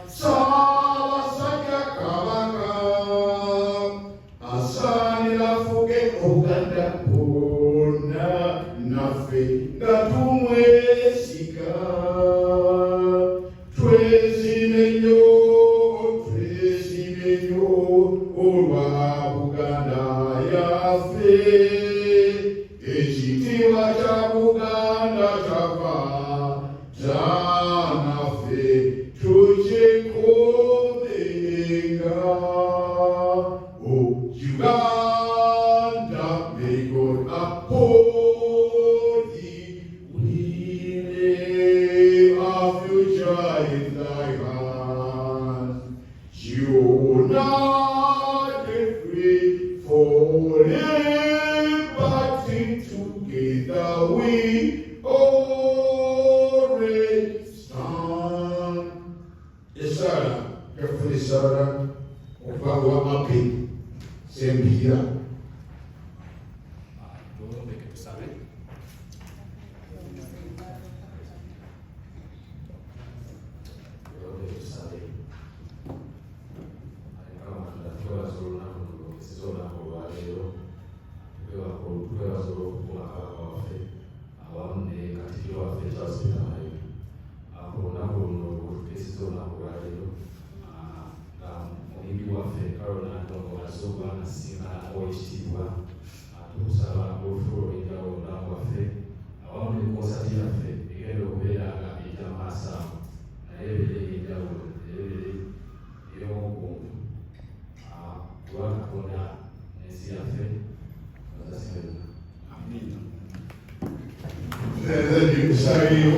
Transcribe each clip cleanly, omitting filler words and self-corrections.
Ssaabasajja Kabaka asaanira afuge Obuganda bwonna naffe nga tumwesiga. Twesiime nnyo, twesiime nnyo olwa Buganda yaffe. Ekitiibwa kya Buganda kyava dda naffe tukyekuumenga. Oh, Uganda, may God uphold thee. We lay our future in thy hands. United we for liberty, together we always stand. Esaala yafuna esaala okuva wa Ape Sempiira. Tuwolombeke tusabe. Tuwolombeke tusabe. Mukama Katonda, tukwebaza olunaku luno, okeseza olunaku olwaleero. Tukwebaza olw'okukuuma Kabaka waffe awamu ne Katikkiro waffe Charles Peter Mayiga. Ku lunaku luno lwotukeseza olunaku olwaleero, nga muyimbi waffe Carol Nantongo azze okuba nga asisinkana ow'ekitiibwa, tukusaba olufuula olw'enjawulo omulamu waffe awamu ne konsati yaffe egenda okubeera nga eyita mu maaso awo, naye ebeere ey'enjawulo era ebeere ey'omugundu kuba Katonda n'ensi yaffe bazasinga. Amiina. Esaaliyo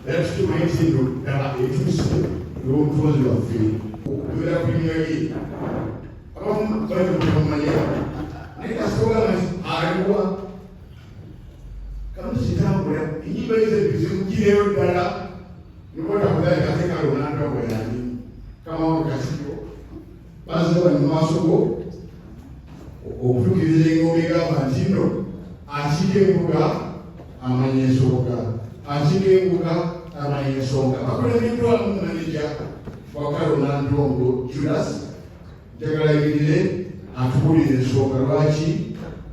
era tukimanyi nti nno ddala etuuse olw'omutonzi waffe okubeera ku linnya lye. Abamu bayinza obutamumanya naye kasita ogamba nti aliwa kamu kitambula ennyimba ye zebizimugireyo ddala nibotakuzaika ate kale onantongo yani kamawo kasiyo bazze bali mu maaso go okutuukiriza engoma egamba nti nno akiika embuga amanya ensonga, akiika embuga amanya ensonga. Bakulembeddwamu maneja wa Carol Nantongo Judas. Njagala yimirire atubuulire ensonga lwaki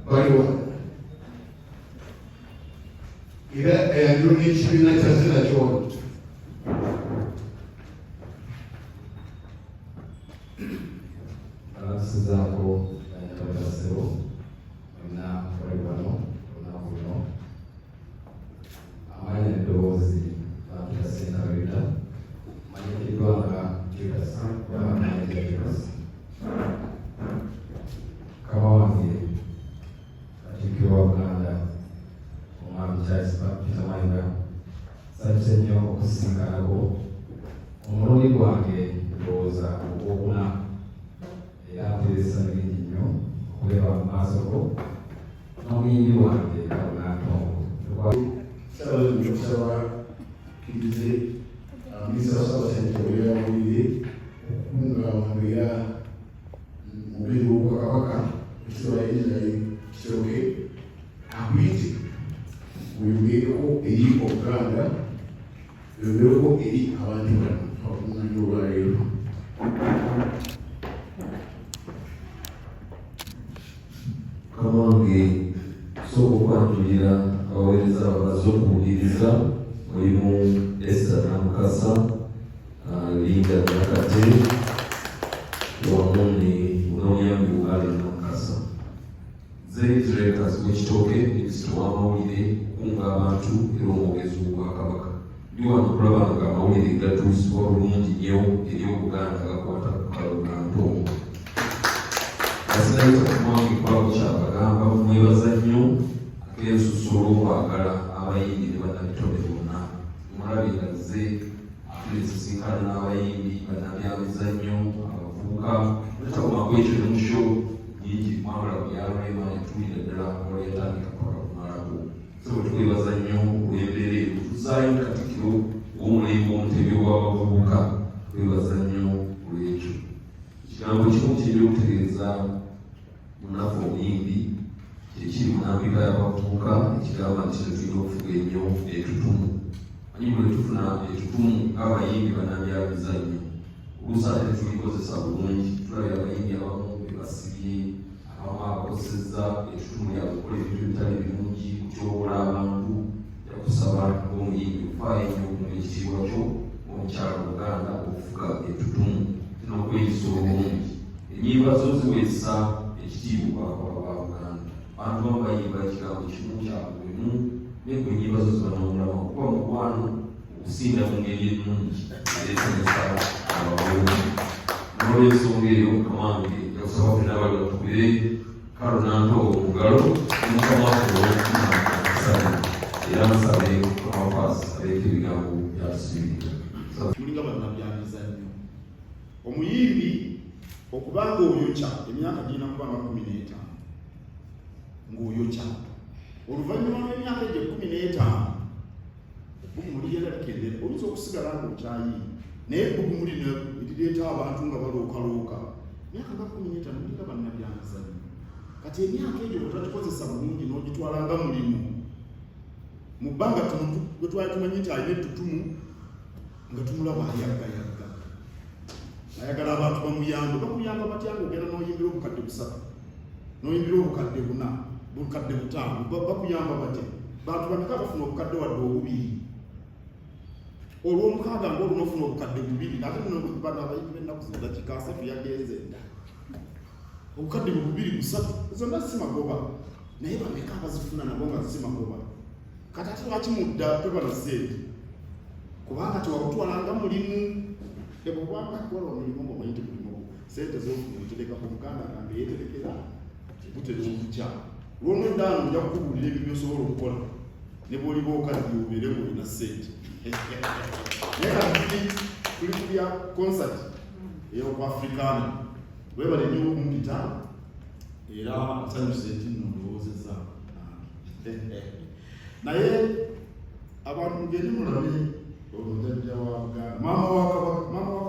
bali wano era eyanjula n'ekibiina kya zina kyona. Abatusizaako banyakabasebo mwenna bali wano olunaku luno. Amaanyi n'eddoboozi bampita Ssenkaberita, manyikiddwa nga Judas oba maneja Judas. Mukama wange Katikkiro wa Buganda Omwami Charles Peter Mayiga, nsanyuse nnyo okusisinkanako omulundi gwange ndowooza ogwokuna era mpulira essanyu lingi nnyo okubeera mu maaso go n'omuyimbi wange Kabonantongo. Ssaabasajja okusaba kkirize minisita wa Ssaabasajja ow'ebyamawulire okukunga abantu era omubiri w'Obwakabaka ekitibwa Israel Kisoke akuyite oyogereko eri Obuganda, oyogereko eri abantu bano abakuŋŋaanya olwaleero. Mukama wange, sooka okwanjulira abaweereza ababaze okuwuliriza mulimu Esther Namukasa, Linda Nakate wamu ne n'omuyambi Allen Namukasa. Nze Israel Kazibwe Kitooke, minisita w'amawulire, okukunga abantu era omwogezi w'Obwakabaka. Ndi wano okulaba nga amawulire gatuusibwa bulungi nnyo eri Obuganda agakwata ku Kalo Nantongo. Asinayita kumwange kwabo kyabagamba mwebaza nnyo ak'ensusu olw'okwagala abayimbi ne bannabitone bonna. Mulabe nga nze nsisinkana n'abayimbi, bannabyamizannyo, abavubuka, netakomako ekyo ne mu show nyingi mwamala ku byalwema netuwulira ddala olweyatandika paka kumalako. So tukwebaza nnyo olw'embeera eyo tuzaayo Katikkiro w'omulembe omutebi w'abavubuka, twebaza nnyo olw'ekyo. Na buli kimu kirina okutegeeza munnaffe omuyimbi kyekiri mu nambika y'abavubuka ekigamba nti kino tulina okufuga ennyo etutumu. Manyi bwe tufuna etutumu ng'abayimbi bannabyamizannyo, oluusi ate tetulikozesa bulungi. Tulabye abayimbi abamu be basibye, abamu abakosezza ettutumu lyabwe okukola ebintu ebitali birungi, kutyoboola abantu. Nja kusaba ng'omuyimbi okufaayo ennyo okukuuma ekitiibwa kyo ng'omukyala Omuganda, okufuga ettutumu n'okweyisa obulungi. Ennyimba zo ziweesa ekitiibwa Obwakabaka bwa Buganda. Abantu bamu bayimba ekigambo kimu kya buwemu, naye gwe ennyimba zo ziba n'omulamwa okuba mukwano, okusinda mu ngeri ennungi era esanyusa abawuuli. N'olwensonga eyo, mukama wange, njakusaba ffenna abali batukubire Carol Nantongo mu ngalo ne mukama waffe olw'okutima okusabe, era nsabe mukama waffe abeeko ebigambo byatusiibirira. Mulinga bannabyamizannyo, omuyimbi okubanga oyokya emyaka girina kuba nga 15 ng'oyokya. Oluvannyuma lw'emyaka egyo 15, ebbugumu ligenda likendera. Oyinza okusigala ng'okyayimba, naye ebbugumu lino erireeta abantu nga balookalooka myaka nga 15. Mulinga bannabyamizannyo, kati emyaka egyo bwetagikozesa bulungi n'ogitwala nga mulimu mu bbanga ttono, gwe twali tumanyi nti alina ettutumu nga tumulaba ayaggayagga, ayagala abantu bamuyambe. Bakuyamba batya nga ogenda n'oyimbira obukadde 300, n'oyimbira obukadde 400, obukadde 500? Bakuyamba batya? Bantu bameka bafuna obukadde wadde obubiri olwomukaaga ngaolwo nofuna obukadde 2? Ate bano abayimbi b'ennaku zino, dakiika 30 yagenze dda, obukadde bubiri, busatu, zonna si magoba. Naye bameka abazifuna nabo nga si magoba? Kati ate lwaki mudda toba na sente? Kubanga tewakutwalanga mulimu. Ebwobanga kukola omulimu ngaomanyi nti mulimu, sente zofuna oterekako. Muganda agambe yeterekera butera okukya. Lwonoddaano nja kukubuulira ebyo byosobola okukola ne bwoliba okaddiye obeere ng'olina sente. Naye kati tuli ku bya concert ey'oku Africana. Webale nnyo okumpita, era nsanyuse nti nno ndowoozezza nange. Naye abantu mugende mulabe ono jjajja wa Buganda, maama wa Kabaka, maama.